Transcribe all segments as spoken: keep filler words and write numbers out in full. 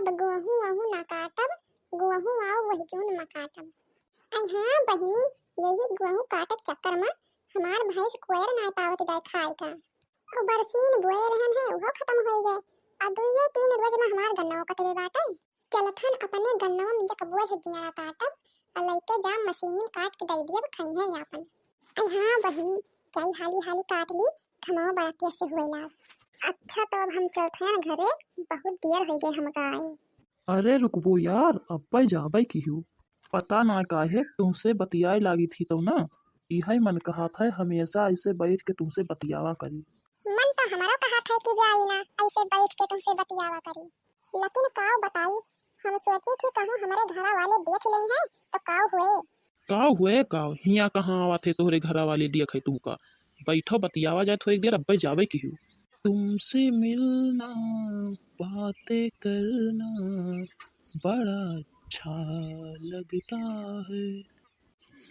गोहूँ वहूँ ना काटब, गोहूँ आउ वही जून मा काटब। अइ हाँ बहिनी, यही गोहूँ काटे के चक्कर मा हमार भैंस कोयर नाय पावत बा खाए का। अउ बरसीन बोए रहन है, उहो खतम होइ गए। आ दुइये तीन रोज मा हमार गन्नवा कटबे बाटे। चलत हन अपने गन्नवा मा एक बोझ दियरा काटब, आ लइके जाम मशीनी मा काट के दइ दियब, खइहें आपन। अइ हाँ बहिनी, जाई हाली हाली काट ली, घमवा बड़ा तेज से हुए लाग। अच्छा, तो अब हम चलत हन घरे, बहुत देर होइ गए हमका आए। अरे रुकबो यार, अब्बे जाबे किहू। पता ना काहे तुमसे बतियाए लागी थी तो ना, इहै मन कहत है हमेशा ऐसे बैठ के तुमसे बतियावा करी। मन तो हमरो कहत है कि जाई ना, ऐसे बैठ के तुमसे बतियावा करी, लेकिन काव बताई, हम सोची थी कहूँ हमरे घरा वाले देख लेई हैं तो काव हुए। काव हुए काव, हियाँ कहाँ आवा थे तोहरे घरा वाले देखे तुहका। बैठो बतियावा जाए थोड़ी देर, अब्बे जाबे किहू। तुमसे मिलना, बातें करना बड़ा अच्छा लगता है।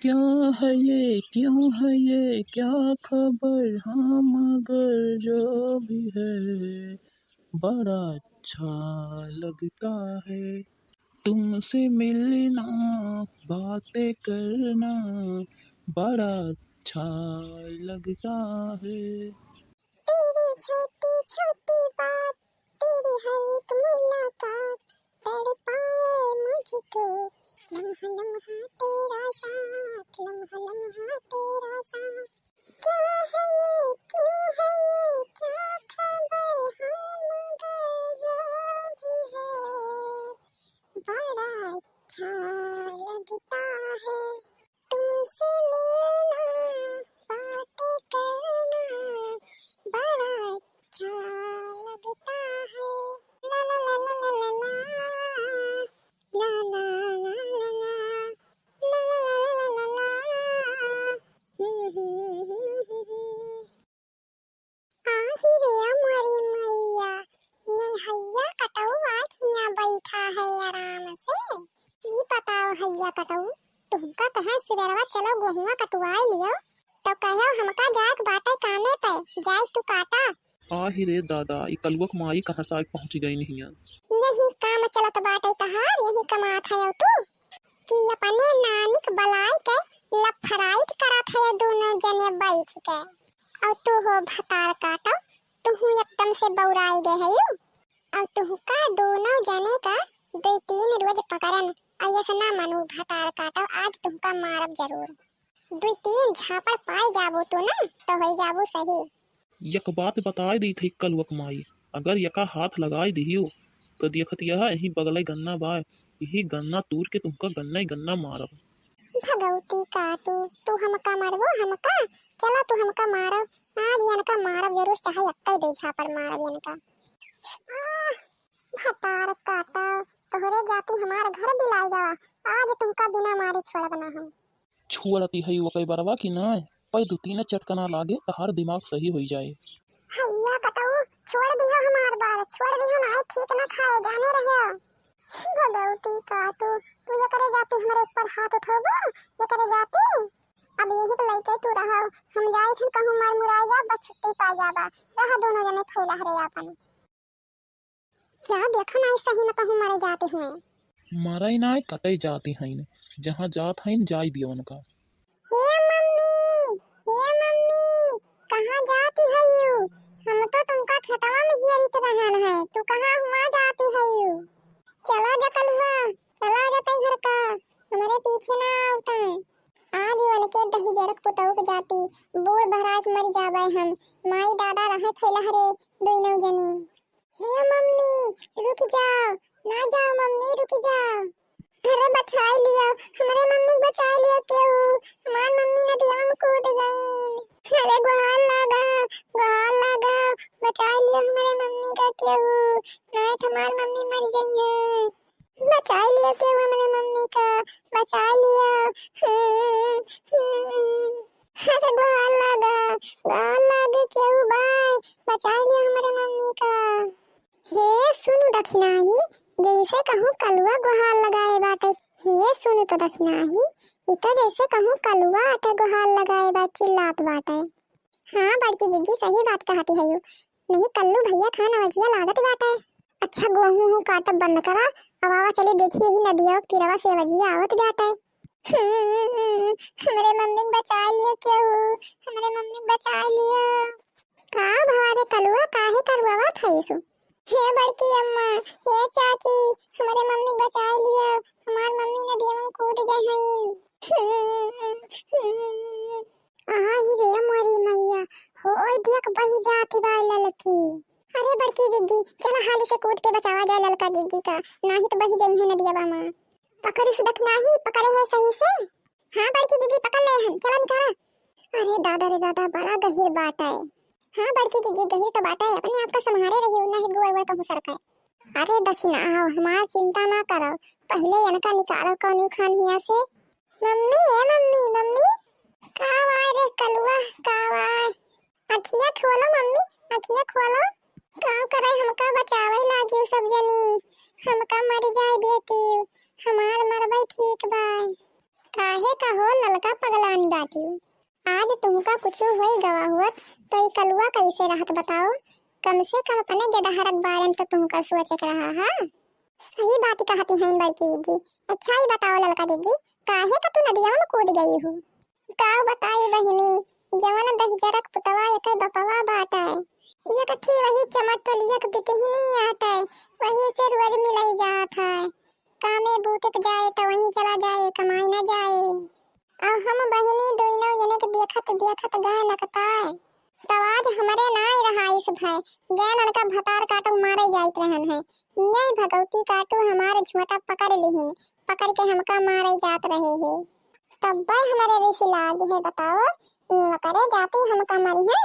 क्या है ये, क्यों है ये, क्या खबर, हाँ मगर जो भी है, बड़ा अच्छा लगता है। तुमसे मिलना, बातें करना बड़ा अच्छा लगता है। तेरी छोटी छोटी बात, तेरी हर एक मुलाकात, तड़पाए मुझको लम्हा लम्हा तेरा साथ, लम्हा लम्हा तेरा साथ। क्या है ये, क्यों है ये, क्या खबर, हाँ मगर जो भी है, बड़ा अच्छा लगता है। तुमसे मिलना, बातें करना बड़ा अच्छा लगता है। ला ला ला ला ला ला ला। ला ला ला ला ला। ला ला ला ला ला ला। हम्म, हम्म, हम्म, हम्म, हम्म। आही रे मोरी मैया, ये हैया कटऊ आज हियाँ बैठा है आराम से। ई बताओ हैया कटऊ, तुमका कहे सुबेरवा चलो गोहुआ कटवाए लियो, तो कहो हमका जाए के बाटे कामे पे, जाए तू काटा। आही रे दादा, ई कलुआ क माई कहाँ से आके पहुँच गई हियाँ। यही काम चलत बाटे तहार, यही कमात है तू। कि अपने नानी के बलाई के लफराइट करत है दोनों जने बैठ के। और तू हो भतार काटो, तू हूँ एकदम से बौराई गए है यू। और तुहका दोनों जने का दो तीन रोज पकड़न, और ऐसे ना मनू भतार काटो, आज तुहका मारब जरूर। दो तीन झापड़ पाई जाबो तू ना, तो होई जाबो सही। एक बात बताए दी थी कलुआ क माई, अगर यका हाथ लगाए दिहियो, तो देखत यह यही बगले गन्ना बाय, यही गन्ना तूर के तुमका गन्ना ही गन्ना मारब। भगवती का तू, तू हमका मारबो हमका? चला तू हमका मारब, आज यनका मारब जरूर, चाहे यक्का ही दे झापड़ मारब यनका। आह, भतार काटा, तोहरे जाती हमार घर बिलाई गवा, आज तुमका बिना मारे छोड़ब ना हम। छोड़ती है वो कई बरवा की ना, पै दो तीन चटकना लागे, तहार दिमाग सही होई जाए। हैया कटऊ, छोड़ दिहो हमार बार, छोड़ दिहो ना, ठीक ना खाए, जाने रहे। भगवती का तू, तू ये करे जाती हमारे ऊपर हाथ उठाबो, ये करे जाती। अब यही तो लइके तू रहो, हम जाई थन कहूँ मर मुराई जा, बस छुट्टी पा जाबा, रहा दोनों जने फैला हरे आपन। जा देखा नाई सही में कहूँ मरे जाते हुए। मरे नाई कटे जाते हैं, जहाँ जात हैं जाई दियो उनका। हे मम्मी, हे मम्मी, कहाँ जाती है यू? हम तो तुमका खेतवा में हियरित रहन है, तू कहाँ हुआ जाती है यू? चला जा कलुआ, चला जा तई घर का, हमारे पीछे ना आवता है। आज ही उनके दही जरक पुतऊ के जाती, बूढ़ भराए के मर जाबे हम, माई दादा रहे फैला हरे दोनों जनी। हे मम्मी, रुक जाओ, ना जाओ मम्मी, रुक जाओ। अरे बचाई लियो, हमरे मम्मी के बचाई लियो केहू, हमार मम्मी नदिया में कूद गईन। अरे गोहार लागा, गोहार लागा, बचाई लियो हमरे मम्मी का केहू, नाय तो हमार मम्मी मर जाई है। बचाई लियो केहू हमरे मम्मी का, बचाई लियो। अरे गोहार लागा, गोहार लागे केहू बाय, बचाई लियो हमरे मम्मी का। हे सुनु दखिनाही, जैसे कहूँ कलुआ गोहार लगाए बाटे। हे सुनु तो दखिनाही, ई तो जैसे कहूँ कलुआ आटे गोहार लगाए बा, चिल्लात बाटे। हाँ बड़की जिज्जी, सही बात कहती है यू। नहीं कल्लू भैया खान अवजिया लागत बाटे। अच्छा, गोहूँ हूँ काटब बंद करा, अब आवा चली देखी यही नदिया के तीरवा से अवजिया आवत बाटे। हम्म, हमरे मम्मी के बचाइ लियो केहू, हमरे मम्मी के बचाइ लियो। का भवा रे कलुआ, काहे करवावत हईसु? हे बड़की अम्मा, हे चाची, हमरे मम्मी के बचाइ लियो, हमार मम्मी नदिया में कूद गए हईन। आही रे मोरी मैया, होय देख बही जाती बा ललकी। अरे बड़की दीदी, चला हाली से कूद के बचावा जाए ललका दीदी का, नाही तो बही जाई है नदिया में। पकड़ी सुदखिनाही, पकड़े है सही से? हाँ बड़की दीदी, पकड़ ले हम, चला निकाला। अरे दादा रे दादा, बड़ा गहिर बाटे। हाँ बड़की दीदी, गहिर तो बाटे, अपने आप का संभारे रहियो, नाही गोड़ वोड़ कहूँ सरके। अरे दखिना, आओ, हमार चिंता ना करो, पहिले इनका निकालो कौन खान हिया से। मम्मी, ए मम्मी, मम्मी, का वाय रे कलुआ, का वाय? अखिया खोलो मम्मी, अखिया खोलो। का करे, हमका बचावे लागियो सब जनी, हमका मर जाए देतियो, हमार मरबे ठीक बा। काहे का हो ललका पगलान बाटियो? आज तुमका कुछ होई गवा हुअत तो ई कलुआ कैसे रहत बताओ? कम से कम अपने गेदहरक बारे में तो तुमका सोचे के रहा है। सही बात कहती हैं बड़की दीदी। अच्छा ही बताओ ललका दीदी, काहे का तू नदिया में कूद गई हो? का बताई बहिनी, जवन दहिजरक पुतवा एके बपवा बाटे, एक ठी वही चमटोलिया के बिटहिनी आटे, वही से रोज मिलाई जात है। कामे बूते के जाए तो वहीं चला जाए, कमाई ना जाए। अब हम बहिनी दोनों जने के देखत देखत गाय लगता है। तब आज हमरे नाय रहा इस भय, गैन उनका भतार काटू मारे जाइत रहन है। न्याय भगवती काटू हमार झोंटा पकड़ लिहिन, पकड़ के हमका मारे जात रहे है। तब हमरे रिस लाग है, बताओ, ये वकरे जाति हमका मरी है।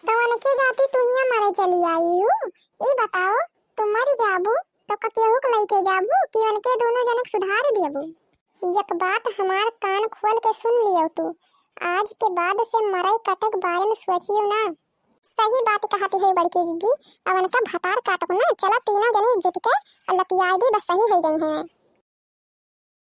तो उनके जाति तू हियां मरे चली आई हूँ, ई बताओ, तू मर जाबू तो का केहू के लइके जाबू कि उनके दोनों जने के सुधार देबू? एक बात हमार कान खोल के सुन लियो तू, आज के बाद से मरई कटे के बारे में सोचियो ना। सही बात कहती है बड़की दीदी, अब उनका भतार काटो ना, चला तीनों जनी जुट के और लतियाई दी, बस सही हो गई है।